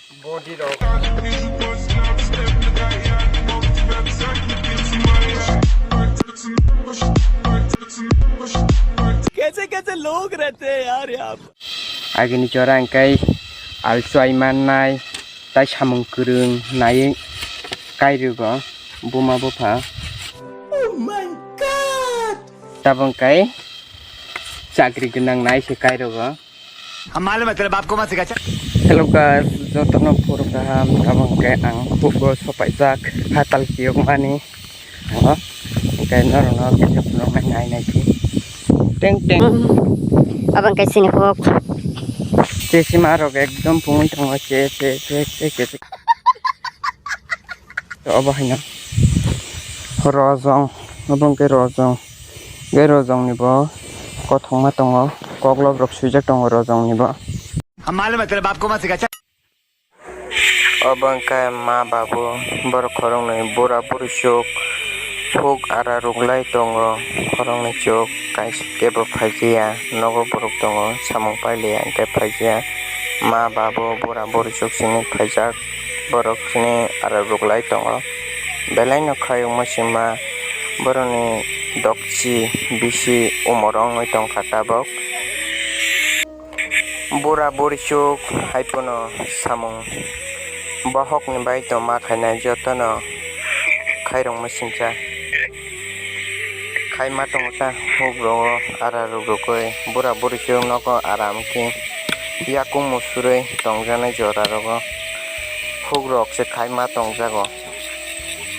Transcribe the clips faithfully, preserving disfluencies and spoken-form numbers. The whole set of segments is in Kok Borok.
Body rok. Kaise kaise log rehte hain yaar yaar. Agini jora hwnkhe alswai mannai, tai samung kwrwng naiwi kairwgo buma bupha. Oh my God! Tabuk hwnkhe chakri gwnang nai se kairwgo. Hum malum hai tere baap ko mat sikha. Hello guys, jotono phuru kaham, tabuk hwnkhe ang hugo sopaijak hatal kiyokmani. Ano, hwnkhe norokno kisa phunuknai nai nai khe. Teng teng. Abo hwnkhe chini huk. Chesima rok ekdom pungwi tongo, che, che, che. Obo haino rojong, obo hwnkhe rojong. Hwnkhe rojong ni bo kothoma tongo, koklop rok swijak tongo rojong ni bo. Hum malum hai tere baap ko mat sikha. Obo hwnkhe ma babu, borok khoroknwi bura buri chuk, huk ara ruklai tongo, khoroknwi chuk kaisa kebo phaijaya, nogo borok tongo, samung pailiya hwnkhe phaijaya, ma babu bura buri chuk simi phaijak, borok sini ara ruklai tongo, belai no khayokma sima borokni dokchi bisi umor wngwi tongkha tabok. Bura buri chuk hai phano samung bohokni bai tongma khainai jotono khairokma singcha khaima tongo ta huk rogo ara rok rwgwi bura buri chuk nogo aram khe yakung musurwi tongjaknai jora rogo huk rok se khaima tongjago.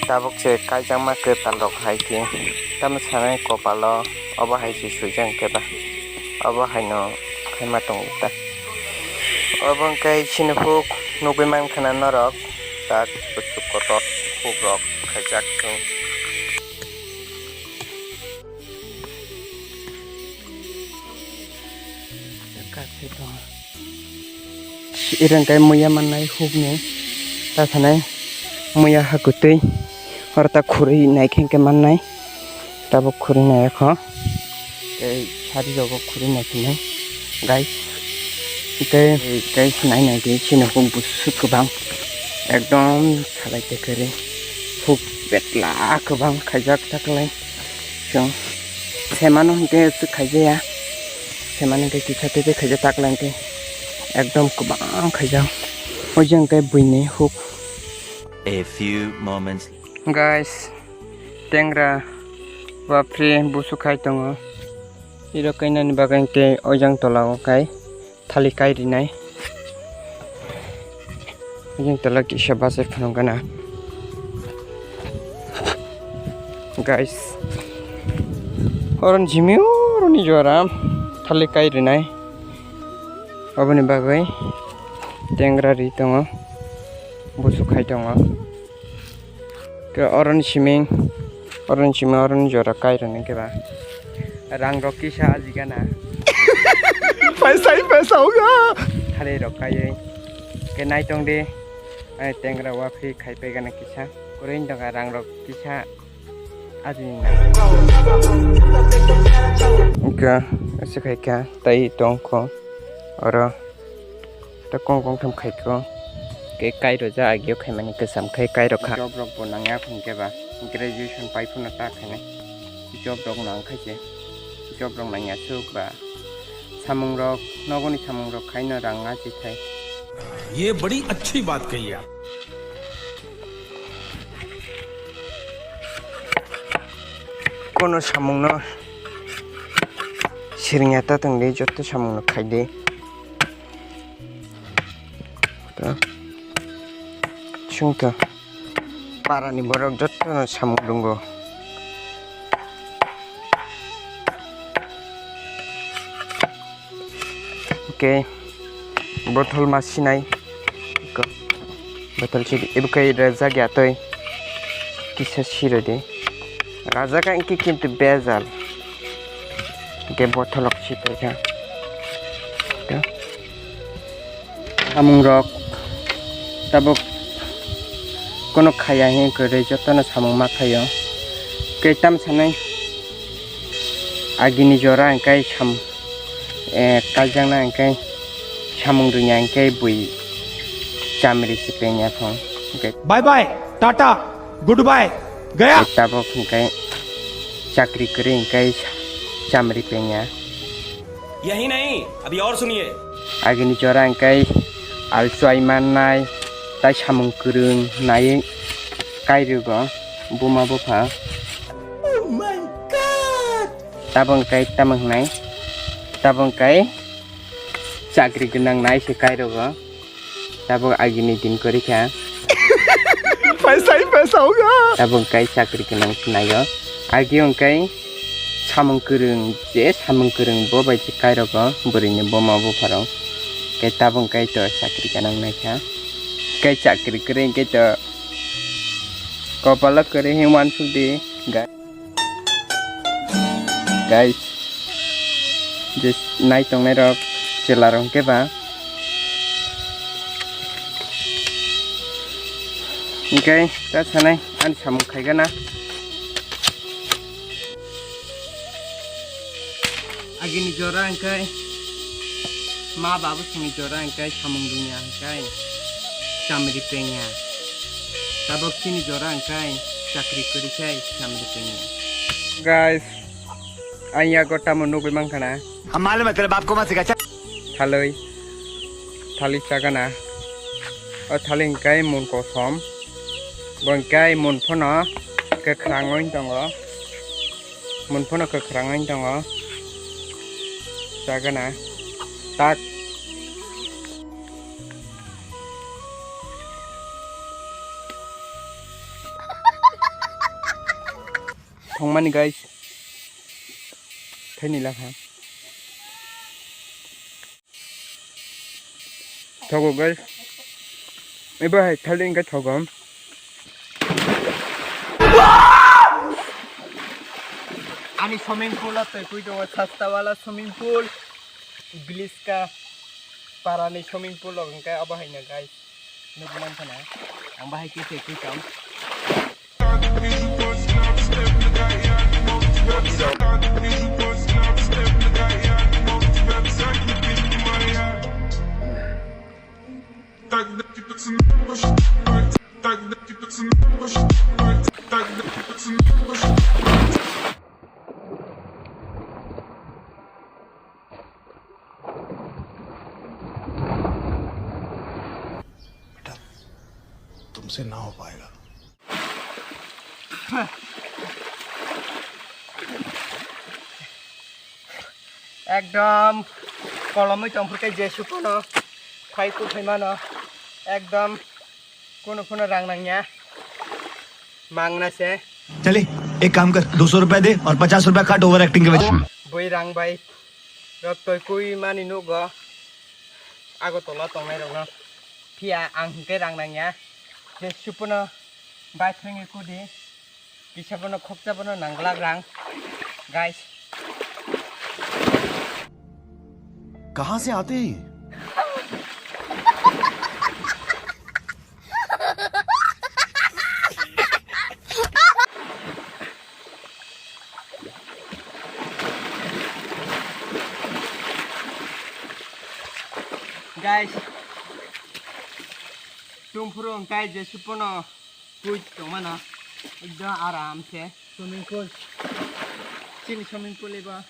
Tabuk se kaijakma kwtal rok hai khe tamo sanai kopalo obo hai se swijak hwnkhe ba obo haino khaima tongo ta. Obo hwnkhe chini huk nugwi mankha na norok tak kuchuk kotor huk rok khaijak thung. Iri hwnkhe muya mannai hukni ta sanai muya hakutwi oro ta khurui nai khe hwnkhe mannai tabuk khurui nai kho tei sari rogo khurui nai khe nai guys tei guys nai nai di chini huk busu kwbang ekdom salai te kwrwi huk betla kwbang khaijak taklai. Chwng semano hwnkhe swk khaijaya, semano hwnkhe kisa tei tei khaijak taklai hwnkhe ekdom kwbang khaijak. O jang khe buini huk. A few moments. Guys, tengra wapri busu khai tongo. Iro kainani bagwi hwnkhe o jang tola o khai. Thali kai rinai. Yang tala kisa bachai phano gana. Guys. Oron jimio roni jora thali kai rinai. Oboni bagwi tengra ri tongo. Busu khai tongo. Ke oron siming, oron siming, oron jora kai rwni khe ba. Rang rok kisa ajigana. Paisa, paisa hoga. Thali rok kaiwi. Ke nai tong di. Ai tengra waphi khai pai gana kisa. Kurui tongkha rang rok kisa ajini na. Ke ase khai kha tai tongkho. Oro. Ta kong kong tham khai ko. Ke kai ro ja agio khai mani kwcham khai kai ro kha. Job rok bo nang ya khun ke ba. Graduation pai phano ta khai nai. Job rok nang khai se. Job rok nang ya suk ba. Samung rok, nogo ni samung rok khai no rang a chi thai. Ye badi achhi baat kahi aap. Kono samung no siring ya ta tong di, joto samung no khai di. To. Chwng to. Para ni borok joto no samung dungo. Okay. Bothol ma sinai. Ko. Bothol si ibu kai rajak ya toi. Kisa siro de. Rajak ang ki kintu bezal. Ke bothol ok si toi ka. Ka. Samung rok tabuk kono khaya hing kwrwi jotono samung ma khaio. Kaitam sanai agini jora hingkai sam, eh, kaijakna hingkai samung rwnya hingkai bui Chamri si pengya phung. Hwnkhe Bye bye, tata, goodbye, gaya. Tabok hwnkhe chakri kwrwi hwnkhe chamri pengya. यही नहीं, अभी और सुनिए। Agini jora hwnkhe alchwai mannai, tai samung kwrwng naiwi kairogo buma bupha. Oh my God! Tabok hwnkhe tamo hwnai, tabok hwnkhe chakri gwnang nai se kairogo. Tabok agini din kwrwi kha. Paisa hi paisa hoga. Tabok hwnkhe chakri gwnang khwnaio. Agi hwnkhe samung kwrwng, je samung kwrwng bo bai se kairogo bwrwini buma bupharok. Hwnkhe tabok hwnkhe to chakri gwnang nai kha. Hwnkhe chakri kwrwi hwnkhe to kopalo kwrwi hin uansukdi. Ga- Guys, je nai tongnai rok chwla rok hwnkhe ba. Hwnkhe ta sanai ani samung khaigana. Agini jora hwnkhe ma babu sini jora hwnkhe samung dunya hwnkhe chamri pengya. Tabok chini jora hwnkhe chakri kwrwi khai chamri pengya. Guys, ang yago tamo nugwi mankha na. हम मालूम है तेरे बाप को मत सिखा, चल। Thalwi, thalwi chagana. O thalwi hwnkhe mun kosom. Bo hwnkhe mun phano kwkhrang wng tongo. Mun phano kwkhrang wng tongo. Chagana. Tak. Thongmani guys. Thaini lakha. Thogo guys. Ebo hai thali hwnkhe thogo. Ani swimming pool o twi pui tongo, sasta wala swimming pool. Gliska parani swimming pool rok hwnkhe abo haino guys. Nugwi mankha na. Ang bahai khe twi pui tong. बेटा, तुमसे ना हो पाएगा। Ekdom kolomwi tongphuru khe jesu phano phai kuthai mano. Ekdom kunu phano rang nangya. Mangna se. चले, एक काम कर, दो सौ रुपया दे और पचास रुपया काट ओवर एक्टिंग के वजह से। Bui rang bai rok toi kui mani nugo. Agartala tongnai rokno. Phiya ang hwnkhe rang nangya. Jesu phano bai thwngwi kudi. Kisa bono khoksa bono nanglak rang, guys. कहाँ से आते हैं ये? Guys, tungphuru hwnkhe jesu phano. Pui tongmano ekdom aram se swimming pool. Chini swimming pool eba